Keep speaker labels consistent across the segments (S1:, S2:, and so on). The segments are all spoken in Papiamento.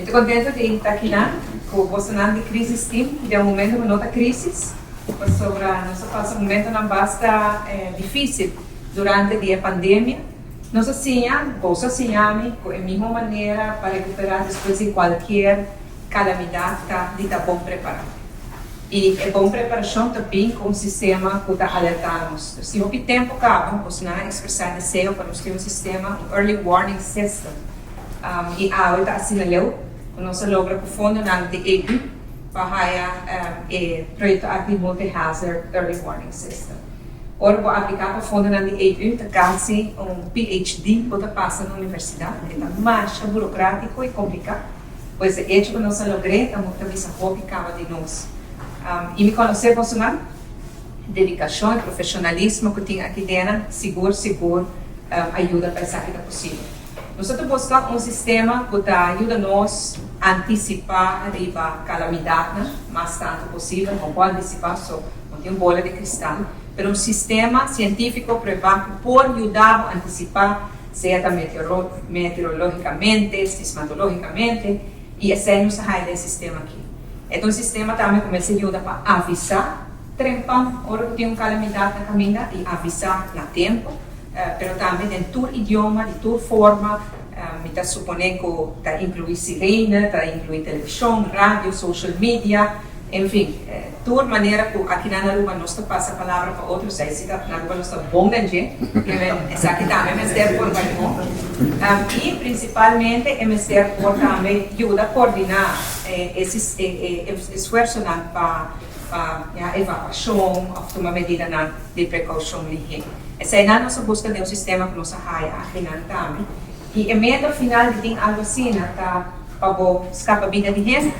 S1: Ta contento di ta aki nan cu bosonan di Crisis Team den un momento cu no ta crisis, pasobra nos a pasa momentonan basta dificil durante di e pandemia. Nos a siña, boso a siña mi, cu e miho manera pa recupera despues di cualkier calamidad ta di ta bon prepara. Y e bon preparacion ta bin cu un sistema cu ta alerta nos. Dus tin hopi tempo caba bosonan a expresa deseo pa nos tin un sistema, un early warning system. Y awe ta asina leu cu nos a logra cu fondonan di EU pa haya e proyecto aki di Multi-Hazard Early Warning System. Ora bo aplica pa fondonan di EU ta casi un PhD bo ta pasa na universidad. E ta masha burocratico y complica. Pues e hecho cu nos a logr'e ta ta bisa hopi caba di nos. Y mi conoce bosonan dedicacion y profesionalismo cu tin aki dena sigur sigur a yuda pa esaki ta posibel. Nos ta buska un sistema ku ta yuda nos antisipá riba kalamidatnan mas tantu posibel. No por antisipá so, no tin un bola di kristal, pero un sistema sientífiko pruebá ku por yuda bo antisipá, sea ta meteorológikamente, sismatológikamente, i esei nos a haya den e sistema akí. E ta un sistema tambe ku mester yuda pa avisá trempan ora ku tin un kalamidat na kaminda i avisá na tempu. Pero tambe den tur idioma, di tur forma, mi ta supone ku ta inkluí sirene, ta inkluí televishon, radio, social media, en fin, tur manera ku akinan na Aruba nos ta pasa palabra pa otro, esei si ta na Aruba nos ta bon den dje, esaki tambe mester por bai bon. I prinsipalmente e mester por tambe yuda koordiná e esfuersonan pa evakuashon òf tuma medidanan di prekoushon lihé. Eseinan nos a buska den un sistema ku nos a haya akinan tambe. I e meta final di tin algu asina ta pa bo skapa bida di hende.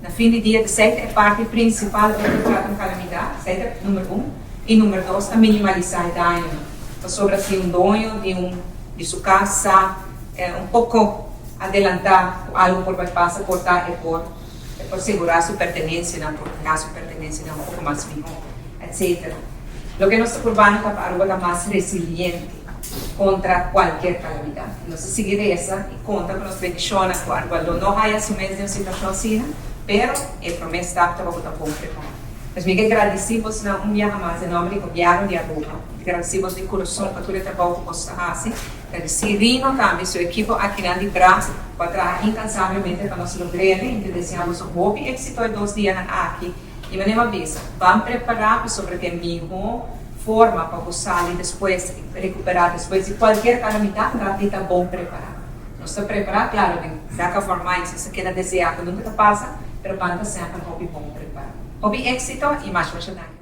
S1: Na fin di dia esei ta e parti prinsipal ora ta trata un kalamidat, esei ta number un. I number dos ta minimalisá e dañonan. Pasobra si un doño di un di su kas sa un poko adelantá ku algu por bai pasa por ta e por e por segurá su pertenensianan, protehá su pertenensianan un poko mas mihó, etcetera. Loke nos ta purbando ta pa Aruba ta mas resiliente kontra kualkier kalamidat. Nos ta sigui resa i konta ku nos bendishonnan ku Aruba lo no haya su mes den un situashon asina, pero e promé stap ta pa bo ta bon prepará. Pues mi ke gradisí bosnan un biaha mas den nòmber di Gobièrnu di Aruba. Mi ta gradisí bos di kurason pa tur e trabou ku bos ta hasi. Gradisí Rino tambe, su ekipo akinan di tras ku a traha inkansablemente pa nos logr'é. Mi ta deseá boso hopi éksito e dos dianan aki. I manera mi a bisa, ban prepará pasobra ta e mihó forma pa bo sali despues, rekuperá despues di kualkier kalamidat ta di ta bon prepará. Nos ta prepará, klaro, den back of our minds nos ta keda deseá ku nunka ta pasa, pero ban ta semper hopi bon prepará. Hopi éksito i masha masha danki.